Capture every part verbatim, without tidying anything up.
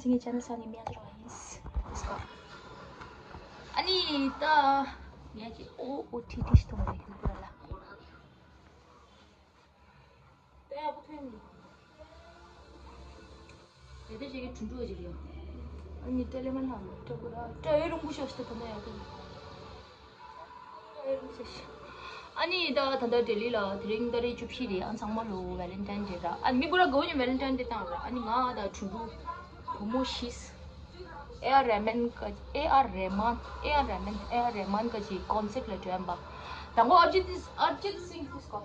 ངའི་ཆ་ནས་ས་ནས་མེད་རོགས་ཡིན། ཨ་ནི་ད་ངས་ཀྱི་ཨོ་ཨོ་ཁྲིད་ཁྲིད་ཞིག་གཏོང་བ་རེད། ཡུལ་པོ་ར་ལ། ད་ཡག་པོ་ཐོན་མི་འདུག་དེ་ལྟར་བྱེད་ཀྱི་དྲུང་དྲུང་ཅིག་ཡོད། ཨ་ནི་སྤྲ་ལེ་མ་ལྷག་མ་སྤྲ་བོ་ར་སྤྲ་ཡོད་རུང་བུ་ཤོག་ཤི་ད་ད་ཡག་པོ་འདུག་སྤྲ་ཡོད་རུང་བུ་ཤོག་ཤི། ཨ་ནི་ད་ད་ལྟ་ལྡི་ལི་ལ་དེ་རིང་ཏ་རིག་བཅུ་བཞི་རེད། ཨ་ཚང་མ་ལོ་ཝེ་ལེན་ཊའིན་ཌེ་ར། ཨ་ནི་མི་བུ་ར་དགའ་བོ་ཉོ་ཝེ་ལེན་ཊའིན་ཌེ་བཏང་ར། ཨ་ནི་ང་ད་དྲུང་དྲུང་བུ་མོ་ཤིས། ཨེ་ཨར་རེ་མན་ག་ཨེ་ཨར་རེ་མན་ཨེ་ཨར་རེ་མན་ཨེ་ཨར་རེ་མན་ག་ཅིག་ཀོན་སར་ཊི་ལ་འགྲོ་ཡིན་པ། དང་པོ་ཨར་ཇིད་ཨར་ཇིད་སིང་ཕུ་སྐོ།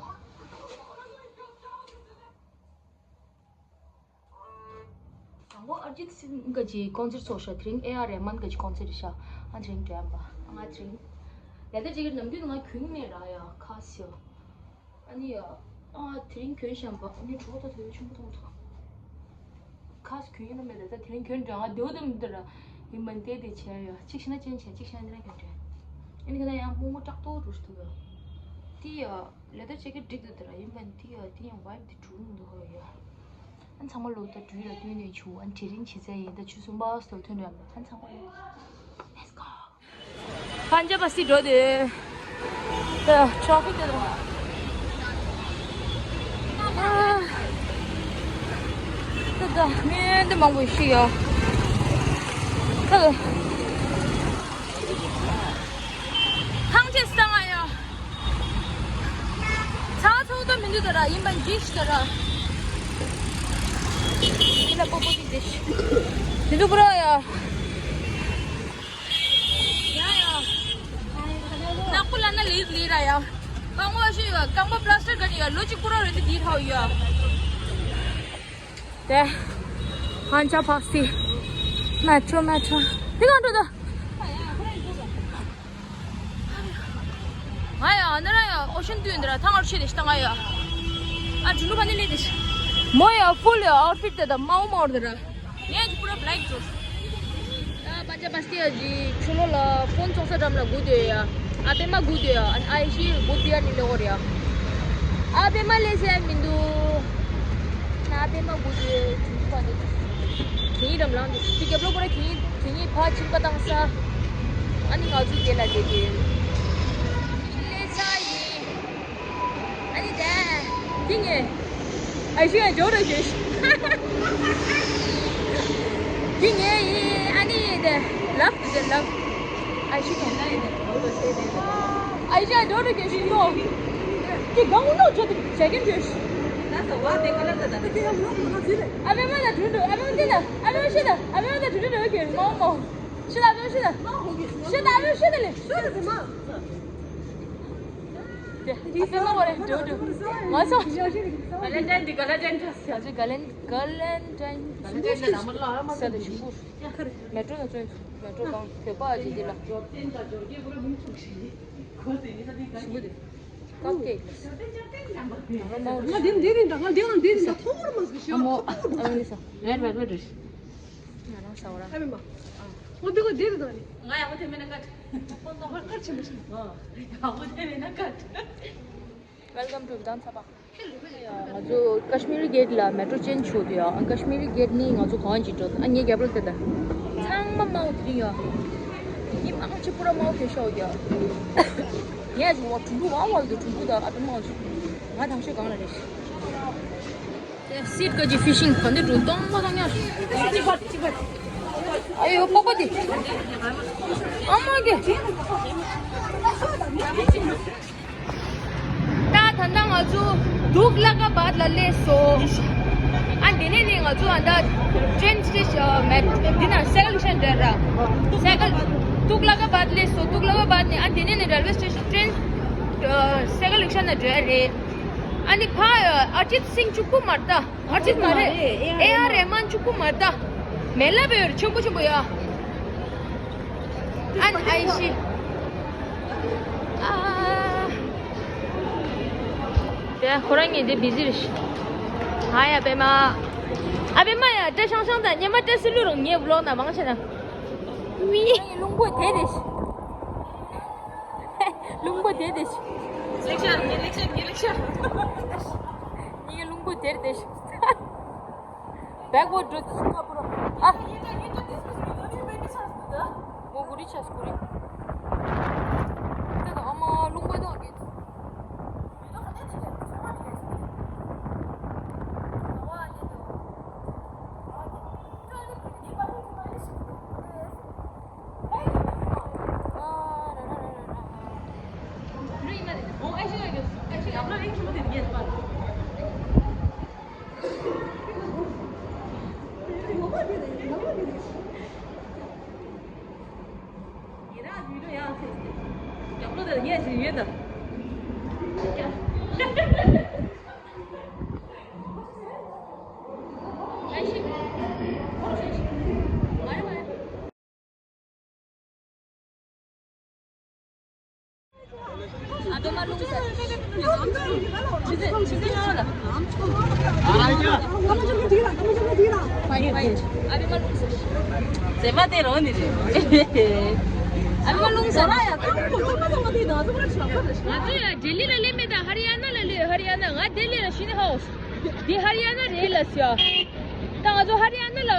དང་པོ་ཨར་ཇིད་སིང་ག་ཅིག་ཀོན་སར་ཊི་ཚོགས་ཤག་དེ་རིང་ཨེ་ཨར་རེ་མན་ག་ཅིག་ཀོན་སར་ཊི་རེད་ཤག་ཨ་དེ་རིང་འགྲོ་ཡིན་པ། ང་དེ་རིང་ལས་ད་ཅིག་ནམ་རྒྱུན་ང་གྱོན་མེད་ར་ཡ་ཁ་སི་ཡ། ཨ་ནི་ཡ། ཨ་དེ་རིང་གྱོན་བཞིན་པ། ཨ་ནི་གྲོགས་ད་དེ་ཆུང་མཐོང་ཐོང་། ཁ་སི་གྱོན་ཡིན་ན་མེད་ད། ད་དེ་རིང་གྱོན་འདྲ་ང་དེའུ་དམ་འདི་ར་ཡིན་པ་འདི་དེ་བྱས་ཡ། གཅིག་ཤི་ན་ཅན་བྱས། གཅིག་ཤི་ན་འདི་ར་གྱོན་འདྲ། ཨ་ནི་ཁ་ན་ཡང་རྨོ་མོ་ཀྲག་ཏོ་འགྲོ་ཞིག་འདུག་ཡ། དེ་ཡ་ལས་ད་བྱེད་ཀྱི་འགྲིག་འདུག་ད་ར། ཡིན་པ་འདི་ཡ་དེ་ཡང་ཝའིབ་དེ་འགྲོ་འདུག་ཧ་ཡ། ཨ་ཚང་མ་ལོ་ད་དུས་ལ་བསྟུན་ནས་བྱུང་། ཨ་དེ་རིང་བྱེད་ཚད་ཡིན་ད་ཆུ་གསུམ་པ་སྟོར་ཐོན་འདྲ་ཡ། ཨ་ཚང་མ་ལོ། Let's go. Panjabasi འགྲོ་དེ། ད་ཊ་རེ་ཕིག་དེ་དང་། ད་ད་མི་འདི་མང་པོ་ཞིག་ཡོད། ད་ཐང་ཆད་སྟངས་ཡ། ཚ་ཚོགས་དོ་མི་འདུག་ད་ར། ཡིན་པ་འདི་ཞིག་ད་ར། འདི་ལ་པོ་པོ་ཅིག་འདི་ཞིག་མི་འདུག་པོ་ར་ཡ། ཡ་ཡ། ནག་པོ་ལ་ན་ལིག་ལི་ར་ཡ། རྐང་པ་ཞུ་ཡ། རྐང་པ་པ་ལ་སི་ཊར་ག་ནི་ཡ། ལོ་གཅིག་པོ་ར་རེད་དེ་འདི་ཧའོ་ཡ། དེ། ཧན་ཆ་ཕག་སི། མེ་ཊྲོ་མེ་ཊྲོ། དེ་གང་འགྲོ་ད། ང་ཡ་ཨ་ན་ར་ཡ་ཨོ་ཤན་དུས་འདི་ར་ཐང་ཨར་ཤེ་དེ་ཤི་ད་ང་ཡ། ཨ་ཇུ་ལུ་ཕ་ནི་ལེ་དེ་ཤི། མོ་ཡ་ཕུལ་ཡ་ཨའུཊ་ཕིཊ་དེ་ད་མའོ་མའོ་དེ་ར། ངས་ཀྱི་པུ་ར་བྷ་ལེག་འགྲོ། ད་པན་ཇ་བསྟི་ཡ་ཇི་ཆུ་ལོ་ལ་ཕོན་ཚོགས་ས་འགྲམ་ལ་སྒུག་སྡོད་ཡ། ཨ་པེ་མ་སྒུག་སྡོད་ཡ། ཨ་ཨའི་ཤི་སྒུག་སྡོད་ཡ་ནི་ལེ་འོར་ཡ། ཨ་པེ་མ་ལེ་ཟེར་མི་འདུག་ན་ཨ་པེ་མ་སྒུག་སྡོད་ཡ་ཁྱིམ་པ་འདི། གྱིན་རམ་ལང་འདུག་དེ་རྒྱབ་ལོ་པུ་ར་གྱིན་གྱིན་ཕ་ཁྱིམ་པ་བཏང་ས། ཨ་ནི་ང་ཚོ་དེ་ལ་བསྡད་དེ། ལེ་ཚ་ཡིན། ཨ་ནི་ད། འདི་ངས། ཨ་ཤི་ཡ་འཇོག་རོགས་བྱོས་ཤིག་འདི་ངས་ཡིན། ཨ་ནི་ད། ལབ་ད་ལབ། ཨ་ཤི་ཡ། ཨ་ཤི་ཡ་འཇོག་རོགས་བྱོས་ཤིག་ནོ། འདི་གང་ནོ་བྱོས་ཏེ་བྱེད་མཁན་བྱོས་ཤིག་ཨ་མེ་མ་ལ་དུད་འགྲོ། ཨ་མེ་མ་འདི་ལ། ཨ་མེ་མ་ཤི་ད། ཨ་མེ་མ་ད་དུད་འགྲོ་གི་མོ་མོ། ཤི་ད། ཨ་མེ་མ་ཤི་ད། ཤི་ད། ཨ་མེ་མ་ཤི་ད་ལེ། ཤི་ད་ལེ་མ། དེ་ཨ་ཕའི་མ་བ་རེད་འགྲོ་འགྲོ། ང་ཚོ་ཝེ་ལེན་ཊའིན་ཌེ། ག་ལ་ཊའིན་ཊ་ང་ཚོ་ག་ལེན་ག་ལེན་ཊའིན་ཞིམ་པོ་ཞིག་ས་དེ་ཞིམ་པོ། མེ་ཊྲོ་ནང་ཚོ་མེ་ཊྲོ་གང་བོད་པ་ཅིག་འདི་ལ་ཞིམ་པོ་དེ་ཀབ་ཀེག་ལ་ང་འདི་འདི་རིང་འདྲ། ང་འདི་ང་འདི་རིང་འདྲ། ཐོག་མར་མ་ཟིག་ཤོག་ཨ་མོ་ཨ་མོ་ནི་ས་རེད་རེད་རེད་རེད། ང་རང་ས་བ་ར། ཨ་མེ་མ། ང་འདི་ང་འདི་རིང་འདྲ་ནི། ང་ཡག་པོ་དེ་མེད་ན་ཀ་ཊ། ང་ཀ་ཊ་ཆེན་པོ་ཞིག་ཡག་པོ་དེ་མེད་ན་ཀ་ཊ། Welcome to Bhutan Sabha. ང་ཚོ་ཀ་ཤི་མི་རི་གེ་ཊི་ལ་མེ་ཊྲོ་ཅེན་ཇི་བྱུང་འདུག་ཡ། ཨ་ཀ་ཤི་མི་རི་གེ་ཊི་ནི་ང་ཚོ་གང་ཅིག་འགྲོ། ཨ་ངའི་རྒྱབ་ལ་ལྟོས་དང་། ཚང་མ་དམར་པོ་དེ་རིང་ཡ། མི་མང་ཆེ་པུ་ར་དམར་པོ་གྱོན་ཤག་ཡ། ངས་ཀྱི་བ་གྲུམ་བུ་བ་བ་འདུག་གྲུམ་བུ་དང་ཨ་ཕའི་མང་ཆེ། ང་དང་ཤོས་གང་ལ་རེད། སིད་ཀ་ཅི་ཕི་ཤིང་ག་འདི་འགྲོ་སྟོང་པ་དང་ཉར། ཨ་ཡོ་པོ་པོ་དེ། ཨ་མ་གི། ད་ད་ལྟ་ང་ཚོ་དུག་ལ་ཀ་བཱད་ལ་སླེབས་སོང་། ཨ་འདི་ནས་ནི་ང་ཚོ་ཨ་ད་ཊྲེན་སི་ཊེ་ཤན་མེད་འདི་ན་སའི་ཀལ་ལེག་ཤན་རེད་ར། སའི་ཀལ་དུག་ལ་ཀ་བཱད་སླེབས་སོང་། དུག་ལ་ཀ་བཱད་ནས་ཨ་འདི་ནས་ནི་རེལ་ཝེ་སི་ཊེ་ཤན་ཊྲེན་སའི་ཀལ་ལེག་ཤན་ན་འགྲོ་ཡ་རེད། ཨ་ནི་ཕ་ཨར་ཇིད་སིང་གཅིག་པུ་མ་རེད་ད། ཨར་ཇིད་མ་རེད། ཨེ་ཨར་རེ་མན་གཅིག་པུ་མ་རེད་ད། མེ་ལ་བོད་ཆེན་པོ་ཆེན་པོ་ཡ། ཨན་ཨའི་ཤི། ཨ། དེ་ཁོ་རང་གཉིས་དེ་བི་ཟི་རེད་ཤི། ཨ་ཡ་པད་མ། ཨ་པད་མ་ཡ་སྐྲ་ཤང་ཤང་དང་སྙེ་མ་སྐྲ་སི་ལུ་རང་ངའི་བི་ལོག་ན་མང་ཆེ་ན། མི་རླུང་པོ་དེ་རེད་ཤི། རླུང་པོ་དེ་རེད་ཤི། ལེགས་ཤར་ངའི་ལེགས་ཤར་ངའི་ལེགས་ཤར། ངའི་རླུང་པོ་དེ་རེད་ཤི། Backward འགྲོ་དུས་སུ་ཁ་པུ་ར། ཨ། མོ་གུ་རི་ཆས་གུ་རི། ད་ད་ཨ་མ་རླུང་པ་དང་གི། ཨ་ཕ་མ་རླུང་ཟ། ཕྱི་ཚེ་ཕྱི་ཚེ་ཉོ་ལ། ཕའིན་ཕའིན། ཨ་ཕ་མ་རླུང་ཟ། མཛེས་མ་དེ་རང་ནི་རེད། ཨ་ཕ་མ་རླུང་ཟ་ན་ཡ། ང་ཚོ་ཡ་ལྡི་ལི་ལ་སླེབས་མེད་ད། ཧ་རི་ཡ་ན་ལ་སླེབས། ཧ་རི་ཡ་ན། ང་ལྡི་ལི་ལ་ཤི་ནི་ཧའོ། འདི་ཧ་རི་ཡ་ན་རེད་ལ་ཟེར། ད་ང་ཚོ་ཧ་རི་ཡ་ན་ལ་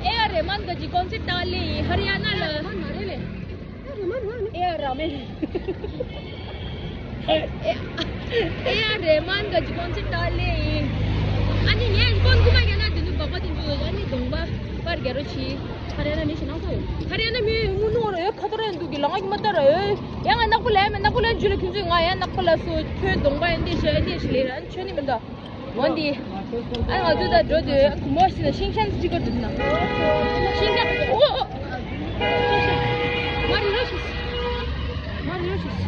ཨེ་ཨར་རེ་མན་གྱི་ཀོན་སར་ཊི་ལ་སླེབས་ཡིན། ཧ་རི་ཡ་ན་ལ། ཨེ་ཨར་རེ་མན། ཨེ་ཨར་རེ་མན་གྱི་ཀོན་སར་ཊི་ལ་སླེབས་ཡིན། ཨ་ནི་ངས་ཀོན་ཀུ་མ་རྒྱ་ན་དེ་ནུ་བག་པ་དེ་འདུག་ཨ་ནི་གདོང་པ་པར་རྒྱ་རོ་ཆི། ཧ་རི་ཡ་ན་མི་ཞིག་ནང་ས་ཡོད། ཧ་རི་ཡ་ན་མི་ངུ་ནུ་ར་ཡོད། ཁ་ཐོར་ཡ་འདུག་གི་ལ་ང་གི་མ་ལྟ་ར་ཡོད། ཡ་ང་ནག་པོ་ལ་ཡ་མེད། ནག་པོ་ལ་འཇུ་ལ་ཁྱོད་ཚོས་ང་ཡ་ནག་པོ་ལ་སོ་ཁྱོད་གདོང་པ་ཡ་འདི་ཞིག་ཡ་འདི་ཞིག་ལས་ར་ཨ་ནི་ཆོས་ནི་མི་འདུག་འོན་ཏེ། ཨ་ང་ཚོ་ད་འགྲོ་དུས་མོ་ཞིག་ན་ཤིང་ཤང་གཅིག་ག་འགྲོ་དུས་ན། ཤིང་ཤང་། ཨོ་ཨོ། མ་རི་རོ་ཤིས། མ་རི་རོ་ཤིས།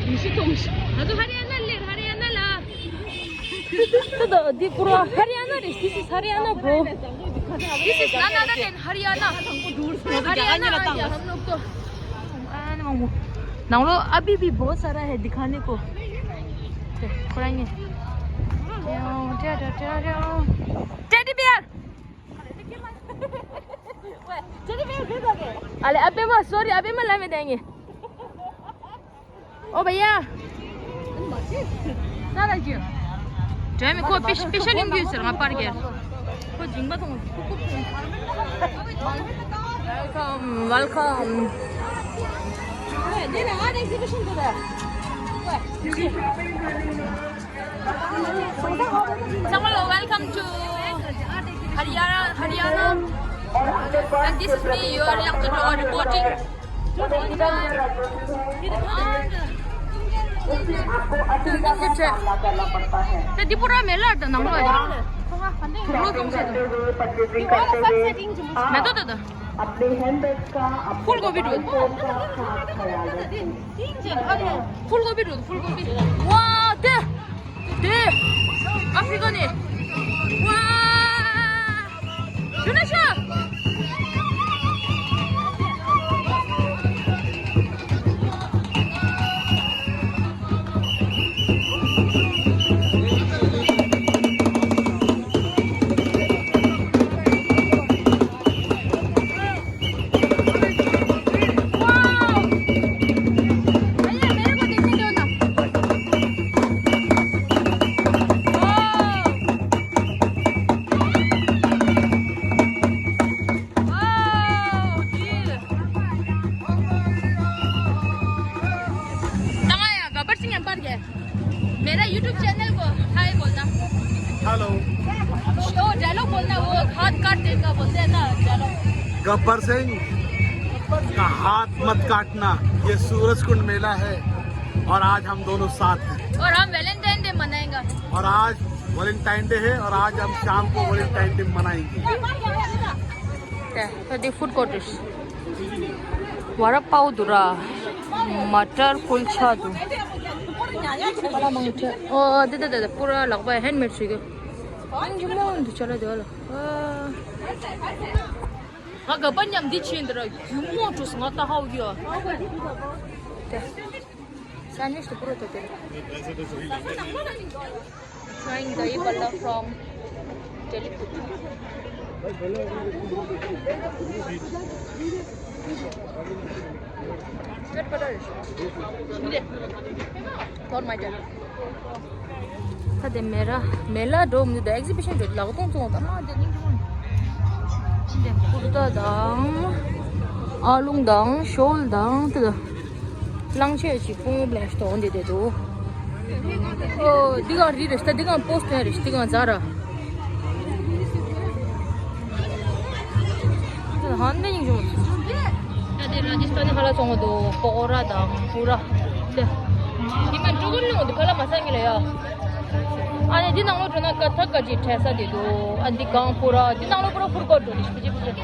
མི་ཤི་ཐོང་ཤི། ང་ཚོ་ཧ་རི་ཡ་ན་ལེར། ཧ་རི་ཡ་ན་ལ། ད་ད་འདི་པུ་ར་ཧ་རི་ཡ་ན་རེད། This is Haryana, bro. This is none other than Haryana. Haryana aa, hum log to. ནང་ལོགས་अभी भी बहुत सारा है दिखाने को। ཁོ་རང་ཉིད། Teddy bear. Teddy bear. अरे अबे माँ, sorry, अबे माँ लाने देंगे। ओ भैया। ད་ལ་ཅི། དྲན་མེད། ཁོ་སྤེ་སྤེ་ཤལ་ཡིན་རྒྱུ་ཟེར། ང་པར་རྒྱལ། ཁོ་སྦྱིན་པ་གཏོང་། Welcome, welcome. འདི་ལ་ང་ཨེག་ཟི་བི་ཤན་འདི་ལ། ཚང་མ་ལ་welcome to Haryana, Haryana. And this is me, your young daughter reporting. ད་འདི་པུ་ར་མེ་ལར་དང་ནང་ལོགས་ཡ། ལོ་ཙམ་ཟེར་དང་། མེ་ཏོག་ད་ད། फूल गोभी ढूंढ। फूल गोभी ढूंढ, फूल गोभी। वाह, दे, दे, अफ्रीका ने। वाह, जुनशा। गब्बर सिंह अंपार गए। मेरा YouTube चैनल को हाय बोलना। हेलो। वो डायलॉग बोलना, वो हाथ काट देगा बोलते हैं ना, डायलॉग। गब्बर सिंह का हाथ मत काटना, ये सूरज कुंड मेला है और आज हम दोनों साथ हैं। और हम वैलेंटाइन डे मनाएंगे। और आज वैलेंटाइन डे है और आज हम शाम को वैलेंटाइन डे मनाएंगे। ད་ད་འདི་ཧྥུཌ་ཀོརཊ་རེད། ཝ་ར་པའོ་འདུག་ར། མ་ཊར་ཀུལ་ཆ་འདུག་ཨོ་འདི་ད་ད་ད་པུ་ར་ལག་པ་ཧེན་མེད་ཞིག་གི། ཨང་ཇི་མོ་འདུག་ཅ་ལག་འདི་བ་ལ། ང་ག་པ་མཉམ་འདི་ཕྱིན་འདི་ར་ཡུ་མོ་འགྲོ་སོང་ང་ད་ཧའོ་གི་ཡ། ད་སན་ཝིཆ་དེ་པུ་ར་ད་དེ། Trying dahi bhalla from Delhi food. Peanut butter. Not my turn. ད་དེ་མེ་ར་མེ་ལ་འགྲོ་མི་འདུག་ད་ཨེག་ཟི་བི་ཤན་འགྲོ་ལག་སྟོང་བཙོང་ད་མ་དེ་ནི་འགྲོ། ཀུར་ཏ་དང་ཨ་ལུང་དང་ཤོལ་དང་དེ་ལ་གླང་ཆེན་ཞིག་སྤུངས་ལེན་ཞིག་དོན་དེ་དེ་འདུག་ཨོ་འདི་གང་རི་རེད་ཤག་འདི་གང་པོ་སྟོན་རེད་ཤག་འདི་གང་ཛ་ར། དེ་ལ་ཧན་ནེ་ཡིན་བྱུང་། ད་དེ་ར་ཇི་སྟན་ནི་ཧ་ལ་སོང་བ་འདུག་པོ་ར་དང་པུ་ར། དེ་ཉི་མ་འགྲོ་གི་ལོང་འདི་ཁ་ལ་མ་ས་ངེ་ལ་ཡ། ཨ་ནི་འདི་ནང་ལོགས་འགྲོ་ན་ཀ་ཐག་ཀ་ཅིག་འཕྲད་ས་དེ་འདུག་ཨ་འདི་གང་པུ་ར་འདི་ནང་ལོགས་པུ་ར་ཧུར་ཀོ་འགྲོ་ནི་ཤི་ཅི་པུ་ཅི།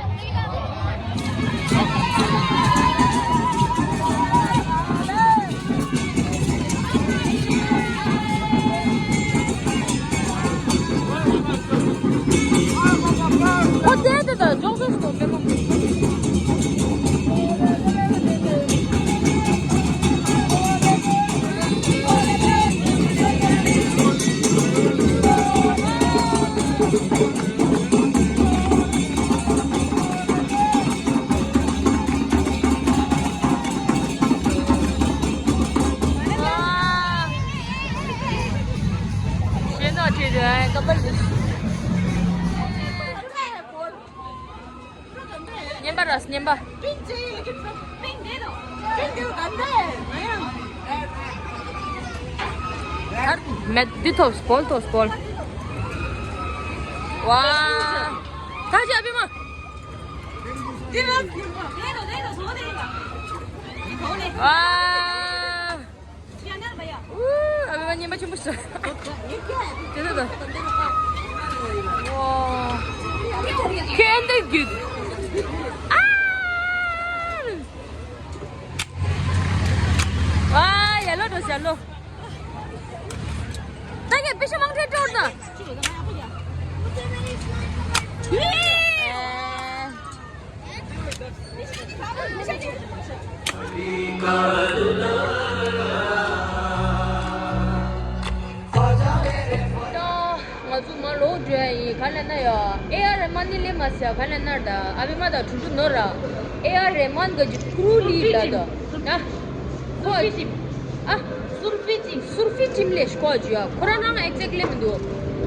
ཨོ་དེ་དེ་དེ་ཇོག་ཇོག་སོ་མེ་མོ། ཉན་པ་ར་ཉན་པ། མེད་འདི་ཐོབ་སྤོལ་ཐོབ་སྤོལ། ཝ། ད་ཅི་ཨ་བི་མ། ཝ། ཨུ། ཨ་བི་མ་ཉན་པ་ཆེན་པོ་ཞིག་དེ་ནི་ད། ཝ། ཁྱེད་འདི་གྱུད། ཨ། ཝ། ཡ་ལོ་འགྲོ་ཡ་ལོ། ད་ངས་པེ་ཤ་མང་ཁྲེ་སྤྲོར་ད། ང་ཚོ་མར་ལོག་འགྲོ་ཡ་ཡིན། ག་ལ་ན་ཡ། ཨེ་ཨར་རེ་མན་ནི་ལེ་མ་ཟེར་ག་ལ་ན་ད། ཨ་བི་མ་ད་གྲུ་གྲུ་ནོར་ར། ཨེ་ཨར་རེ་མན་ག་ཇི་ཀུ་རུ་ལི་ལ་ད། ཨ། ཁོ་ཨ། སུར་ཕི་ཅིམ། སུར་ཕི་ཅིམ་ལེ་ཤ་ཁོ་ཇུ་ཡ། ཁོ་རང་རང་ཨེག་ཛེག་ལེ་མི་འདུག་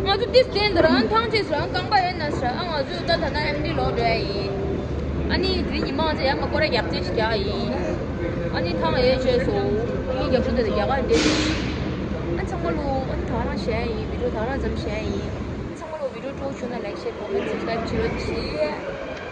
ང་ཚོ་ཏིས་བསྟན་འདི་རང་ཐང་ཆེ་སུ་རང་རྐང་པ་ཡོད་ན་སུ་རང་ང་ཚོ་ད་ད་ན་ཨེམ་ཌི་ལོག་འགྲོ་ཡ་ཡིན། ཨ་ནི་དེ་རིང་ཉི་མ་ང་ཚོ་ཡར་མར་སྐོར་ར་རྒྱག་རྩིས་ཤིག་རྒྱག་ཡིན། ཨ་ནི་ཐང་ཨེ་བྱས་སོ། ཨ་ནི་རྒྱབ་ཤོག་དེ་ལ་རྒྱག་ག་འདེད། ཨ་ཚང་མ་ལོ་ཨ་ནི་ད་རང་བྱས་ཡིན། བི་ཌིའོ་ད་རང་ཙམ་བྱས་ཡིན། ཚང་མ་ལོ་བི་ཌིའོ་སྤྲོ་བྱུང་ན་ལའིག་ཤེར་ཀོ་མེན་ཊི་སབ་སི་ཀ་རའིབ་བྱེད་རོགས་གྱིས།